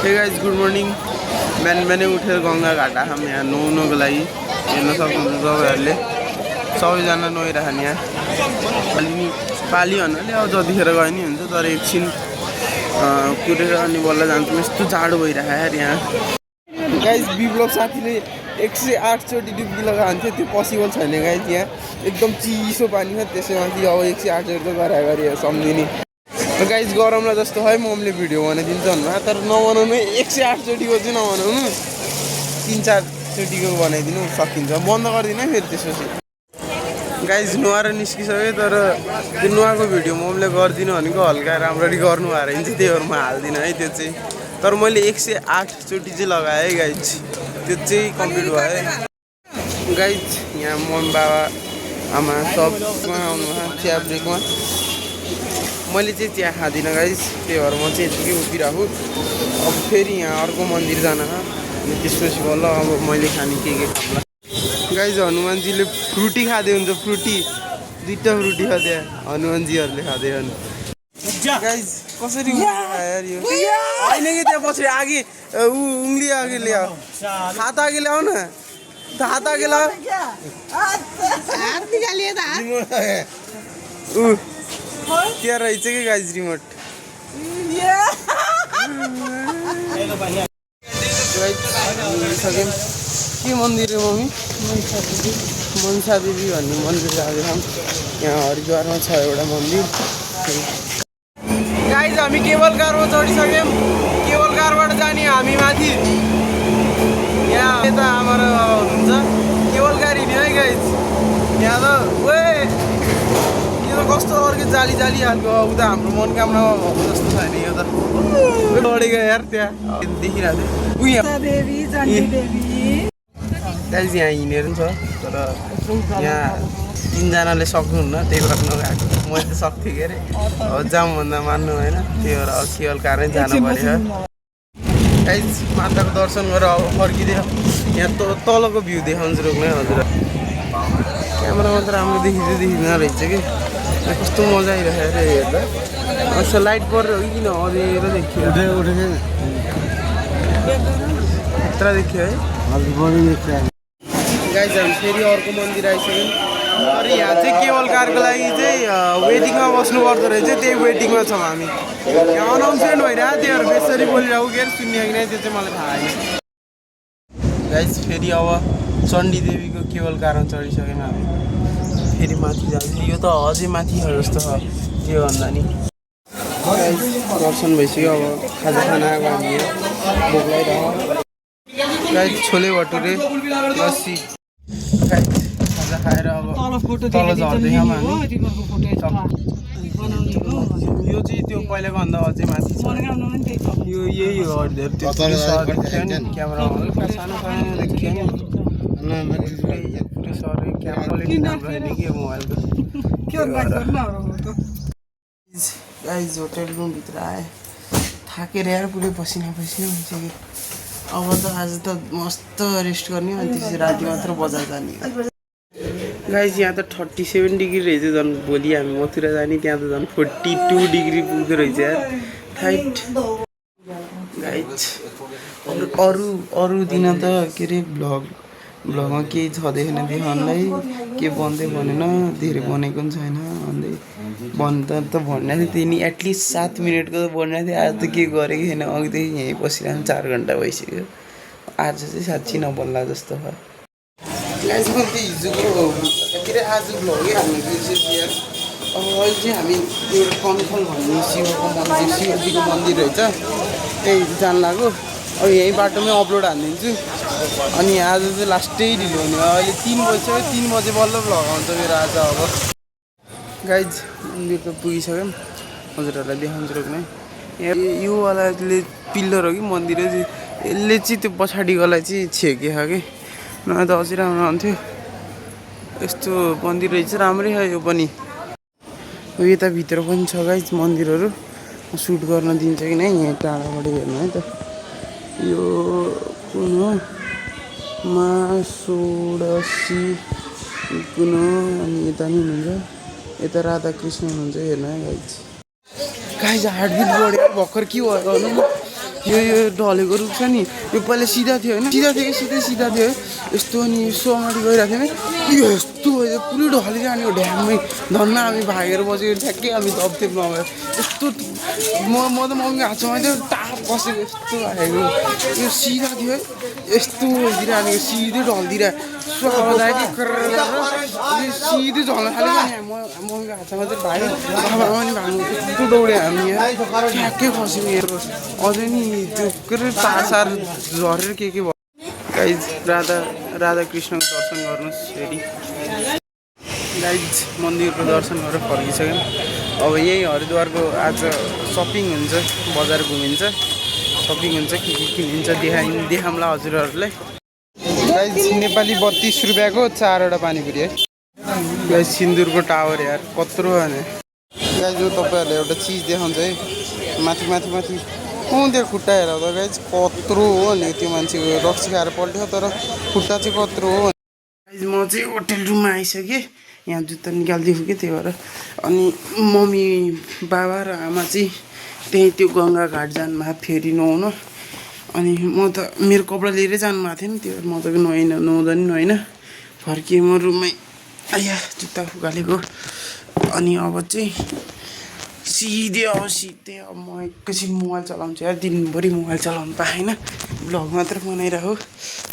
Hey guys good morning. बिहान बिहानै उठेर गङ्गा घाट आएछौँ यहाँ नुहाउनको लागि। हेर्न सक्नुहुन्छ तपाईँहरूले सबैजना नुहाइरहेछन् यहाँ। अलि पाली भन्नाले अब जतिखेर गए नि हुन्छ, तर एकछिन कुरेर अनि बल्ल जान्छौँ। यस्तो जाडो भइरहेको यार यहाँ। गाइज बिप्लव साथीले 108 चोटि डुब्की लगाएको थियो, त्यो पोसिबल छैन गाइज। यहाँ एकदम चिसो पानी छ, त्यसैमाथि अब 108 चोटि त गरा गरी सम्झिने। गाइज गरमलाई जस्तो है मम्मीले भिडियो बनाइदिन्छ भन्नुभयो, तर नबनाउनु 108 चोटिको चाहिँ नबनाउनु, 3-4 चोटिको बनाइदिनु सकिन्छ। बन्द गरिदिनु है फेरि त्यसपछि। गाइज नुहाएर निस्किसक्यो, तर त्यो नुहाएको भिडियो मम्मीले गरिदिनु भनेको हल्का राम्ररी गर्नु भएर चाहिँ त्यही भएर म हाल्दिनँ है त्यो चाहिँ। तर मैले 108 चोटि चाहिँ लगाएँ है गाइज, त्यो चाहिँ कम्प्लिट भयो। गाइज यहाँ मम्मी बाबा आमा सबमा आउनुभयो चिया ब्रेकमा। मैले चाहिँ चिया खाँदिनँ गाइज, त्यही भएर म चाहिँ यतिकै उभिरहेको। अब फेरि यहाँ अर्को मन्दिर जान अनि त्यसपछि बल्ल अब मैले खाने के खाउँला। गाइज हनुमानजीले फ्रुटी खाँदै हुन्छ, फ्रुटी 2टा फ्रुटी खाँदै हनुमानजीहरूले खाँदै हुन्। गाइज कसरी यार यो होइन कि त्यहाँ पछि आगे उङ्ली आगे ल्याऊ, हात आगे ल्याऊ न, हात आगे ल्याऊ। त्यहाँ रहेछ कि गाइज रिमोट। सक्यौँ के मन्दिर हो मम्मी? मनसा देवी भन्ने मन्दिर जाँदैछौँ। यहाँ हरिद्वारमा छ एउटा मन्दिर। गाइज हामी केबल कारमा चढिसक्यौँ। केबल कारबाट जाने हामी माथि। यहाँ यता हाम्रो हुन्छ केबल कार हिँड्यो है गाइज। यहाँ त यो त कस्तो अर्को जाली जाली खालको उता हाम्रो मनोकामना भएको जस्तो छैन। यो त लडेको यार त्यहाँ देखिरहेको थियो। गाइज यहाँ हिँडेर पनि छ, तर यहाँ 3जनाले सक्नुहुन्न, त्यही भएर नगएको। मैले त सक्थेँ के अरे, अब जाउँ भन्दा मान्नु होइन, त्यही भएर अब केवल कारै जानु पऱ्यो। गाइज माताको दर्शन गरेर अब फर्किदियो। यहाँ तलको भ्यू देखाउँछु रोक्ने हजुर। क्यामेरामा त राम्रो देखिँदैन रहेछ कि, कस्तो मजा आइरहेको अरे हेर्दा। अच्छा लाइट परेर हो कि किन अँध्यारो देखियो, यत्र देखियो है। गाइज हामी फेरि अर्को मन्दिर आइसक्यौँ। अरे यहाँ चाहिँ केबल कारको लागि चाहिँ वेटिङमा बस्नु पर्दो रहेछ, त्यही वेटिङमा छौँ हामी। यहाँ अनाउन्समेन्ट भइरहेको त्योहरू बेसरी बोलिरहेको के अरे सुन्ने कि नै त्यो चाहिँ मलाई थाहा छैन। गाइज फेरि अब चण्डी देवीको केबल कारमा चढिसक्यौँ हामी। फेरि माथि जान्छ, यो त अझै माथि छ जस्तो छ त्यो भन्दा नि। गाइज दर्शन भइसक्यो, अब खाजा खाना आएको हामी भोक लागिरहेको। गाइज छोले भटुरे लस्सी गाइज खाजा खाएर अब तल झर्दैछौँ हामी। यो चाहिँ त्यो पहिलाको भन्दा अझै माथि छ। यो यही हो हरिद्वार, त्यो देखियो नि क्यामेरामा हल्का सानो सानो देखियो नि। पुरै सर क्यामेरा क्वालिटी राम्रो छैन कि मोबाइलको। गाइज होटल रुमभित्र आएँ, थाकेर यार पुरै पसिना भइसक्यो। अब त आज त मस्त रेस्ट गर्ने, अनि त्यसपछि राति मात्र बजार जाने। गाइज यहाँ त 37 डिग्री रहेछ, झन् भोलि हामी मथुरा जाने, त्यहाँ त झन् 42 डिग्री पुग्दो रहेछ यार थाइट। गाइज अरू दिन त के अरे भ्लगमा केही छँदैन देखाउनलाई, के बन्दै बनेन, धेरै बनेको पनि छैन भन्दै त भन्ने थियो। त्यही नि एटलिस्ट 7 मिनटको त बन्ने थियो। आज त के गरेको छैन, अघिदेखि यहीँ बसिरहनु 4 घन्टा भइसक्यो। आज चाहिँ साँच्ची नबन्ला जस्तो भयो। गाइज म त्यो हिजोको के अरे आज भ्लगै हाल्नु बिर्सेँ यार। अब अहिले चाहिँ हामी एउटा कन्खल भन्ने शिवको मन्दिर, शिवजीको मन्दिर रहेछ, त्यही जान लाग्यो। अब यहीँ बाटोमै अपलोड हालिदिन्छु। अनि आज चाहिँ लास्टै ढिलो हुने, अहिले 3 बजिसक्यो, 3 बजे बल्ल भ्लग आउँछ मेरो आज। अब गाइज मन्दिर त पुगिसक्यौँ, हजुरहरूलाई देखाउँछु रोक्ने। योवालाले पिल्लर हो कि मन्दिर चाहिँ, यसले चाहिँ त्यो पछाडिकोलाई चाहिँ छेकेछ कि, नभए त अझै राम्रो हुन्थ्यो। यस्तो मन्दिर रहेछ, राम्रै छ यो पनि। यता भित्र पनि छ गाइज मन्दिरहरू, सुट गर्न दिन्छ कि नै यहाँ टाढाबाट हेर्नु है त। यो कुन हो मा षोडशी कुन हो, अनि यता नि हुनुहुन्छ, यता राधाकृष्ण हुनुहुन्छ, हेर्नु है गाइज। गाइज हार्टबिट बढ्यो भर्खर के भयो गर्नु। यो ढलेको रुख छ नि यो पहिला सिधा थियो होइन सिधा थियो कि सिधा थियो यस्तो अनि यसो अगाडि गइरहेको थियौँ यो यस्तो पुरै ढलिरहने हो ढ्याममै धन्न हामी भागेर बसेको ठ्याक्कै हामी दब्थ्यौँ नभए यस्तो म त मम्मीको हातमा थियो टाप बसेको यस्तो भएको यो सिधा थियो यस्तो दिइरहने सिधै ढल्दिरह सो आवाज आयो कि सिधै झल्न थाल्यो नि मम्मीको हातमा चाहिँ भाग्यो बाबा पनि भाग्नु यस्तो दौड्यो हामी यहाँ ठ्याक्कै खस्यौँ यहाँ अझै नि त्यो के अरे तार झरेर के भयो गाइज राधा कृष्णको दर्शन गर्नुहोस् फेरि गाइज मन्दिरको दर्शन गरेर फर्किसक्यौँ अब यही हरिद्वारको आज सपिङ हुन्छ बजार घुमिन्छ सपिङ हुन्छ के किनिन्छ देखाउँला हजुरहरूलाई गाइज नेपाली 32 रुपियाँको 4वटा पानीपुरी है गाइज सिन्दुरको टावर यार कत्रो भने गाइज जो तपाईँहरूले एउटा चिज देखाउँछ है माथि त्यहाँ खुट्टा हेराउँदा गाइज कत्रो हो भने त्यो मान्छेको रक्सी खाएर पल्ट्यो तर खुट्टा चाहिँ कत्रो हो गाइज म चाहिँ होटेल रुममा आइसकेँ यहाँ जुत्ता निकालिदिएको कि त्यही भएर अनि मम्मी बाबा र आमा चाहिँ त्यहीँ त्यो गङ्गा घाट जानुभएको फेरि नुहाउन अनि म त मेरो कपडा लिएरै जानुभएको थिएँ नि त्यो म त नुहाउँदा नि नुहाइनँ फर्किएँ म रुममै आया जुत्ता उकालेको अनि अब चाहिँ सिधै अब म एकैछिन मोबाइल चलाउँछु यार दिनभरि मोबाइल चलाउनु पाएन भ्लग मात्र बनाइरहेको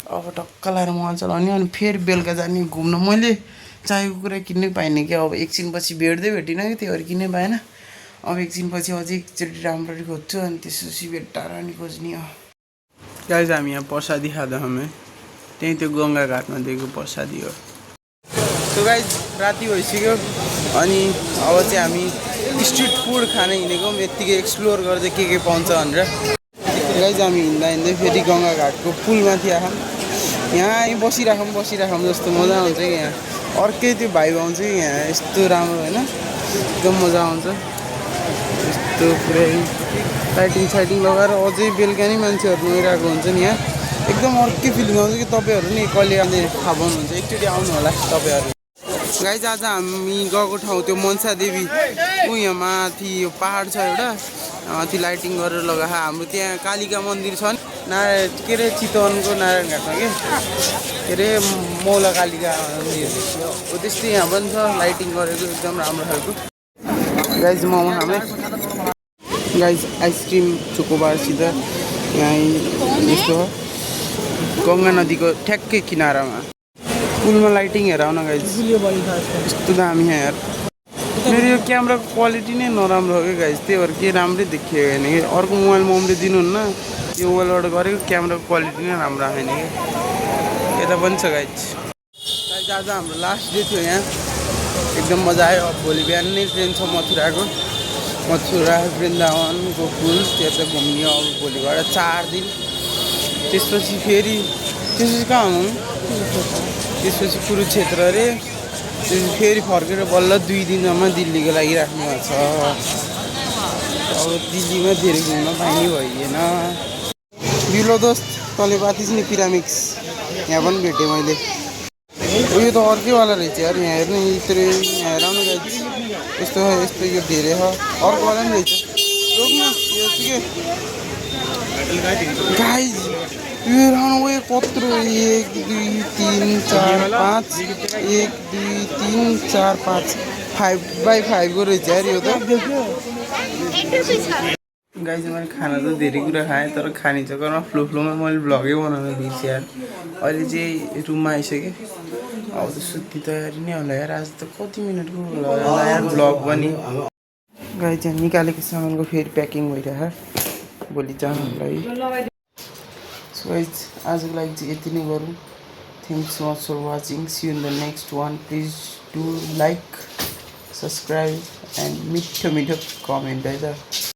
अब टक्क लाएर मोबाइल चलाउने अनि फेरि बेलुका जाने घुम्न मैले चाहेको कुरा किन्नै पाइनँ कि अब एकछिनपछि भेटिनँ कि त्यही भएर किन्नै पाएन अब एकछिनपछि अझै एकचोटि राम्ररी खोज्छु अनि त्यसपछि भेट्टाएर अनि खोज्ने हो गाइज हामी यहाँ प्रसादी खाँदा हामी त्यहीँ त्यो गङ्गा घाटमा दिएको प्रसादी हो सो गाइज राति भइसक्यो अनि अब चाहिँ हामी स्ट्रिट फुड खान हिँडेको यत्तिकै एक्सप्लोर गर्दै के पाउँछ भनेर गाइज हामी हिँड्दै फेरि गङ्गा घाटको पुलमाथि आयौँ यहाँ बसिराखौँ जस्तो मजा आउँछ कि यहाँ अर्कै त्यो भाइब आउँछ कि यहाँ यस्तो राम्रो होइन एकदम मजा आउँछ यस्तो पुरै लाइटिङ लगाएर अझै बेलुका नै मान्छेहरू गइरहेको हुन्छ नि यहाँ एकदम अर्कै फिलिङ आउँछ कि तपाईँहरू नि कहिले आउने थाहा पाउनुहुन्छ एकचोटि आउनु होला तपाईँहरू गाइज आज हामी गएको ठाउँ त्यो मनसा देवी यहाँ माथि यो पहाड छ एउटा माथि लाइटिङ गरेर लगाएको हाम्रो त्यहाँ कालिका मन्दिर छ के अरे चितवनको नारायण घाटमा के अरे मौला कालिका मन्दिर हो त्यस्तै यहाँ पनि छ लाइटिङ गरेको एकदम राम्रो खालको गाइज मोमो खाँदै गाइज आइसक्रिम चोकोबारसित यहाँ यस्तो गङ्गा नदीको ठ्याक्कै किनारामा पुलमा लाइटिङ हेर आउन गाइज यस्तो दामी यहाँ यार मेरो यो क्यामेराको क्वालिटी नै नराम्रो हो कि गाइज त्यही भएर केही राम्रै देखियो होइन कि अर्को मोबाइल मम्मीले दिनुहुन्न यो मोबाइलबाट गरेको क्यामेराको क्वालिटी नै राम्रो आएन कि यता पनि छ गाइज आज हाम्रो लास्ट डे थियो यहाँ एकदम मजा आयो अब भोलि बिहान नै ट्रेन छ मथुरा वृन्दावन गोकुल त्यो चाहिँ घुम्ने अब भोलिबाट 4 दिन त्यसपछि कहाँ हुनु त्यसपछि कुरुक्षेत्र अरे फेरि फर्केर बल्ल 2 दिनमा दिल्लीको लागि राख्नु भएको छ अब दिल्लीमा धेरै घुम्न पाइने भइएन बिलो दोस्त तले बातिस नि पिरामिक्स यहाँ पनि भेटेँ मैले यो त अर्कैवाला रहेछ यार यहाँ हेर्नु यत्रो यहाँ हेराउनु गाइज यस्तो यो धेरै छ अर्कोवाला पनि रहेछ रोक्नु यो के गाइज यो हेराउनु कत्रो 1 2 3 4 5 1 2 3 4 5 5x5 को रहेछ यार यो त गाइज मैले खाना त धेरै कुरा खाएँ तर खाने चक्करमा फ्लोमा मैले भ्लगै बनाउन बिर्सेँ यार अहिले चाहिँ रुममा आइसकेँ अब त सुत्ने तयारी नै होला यार आज त कति मिनटको होला यार भ्लग पनि गाइज यहाँ निकालेको सामानको फेरि प्याकिङ भइरहेको भोलि जानुलाई सो गाइज आजको लागि चाहिँ यति नै गरौँ thanks so much for watching see you in the next one please do like subscribe and मिठो कमेन्ट है त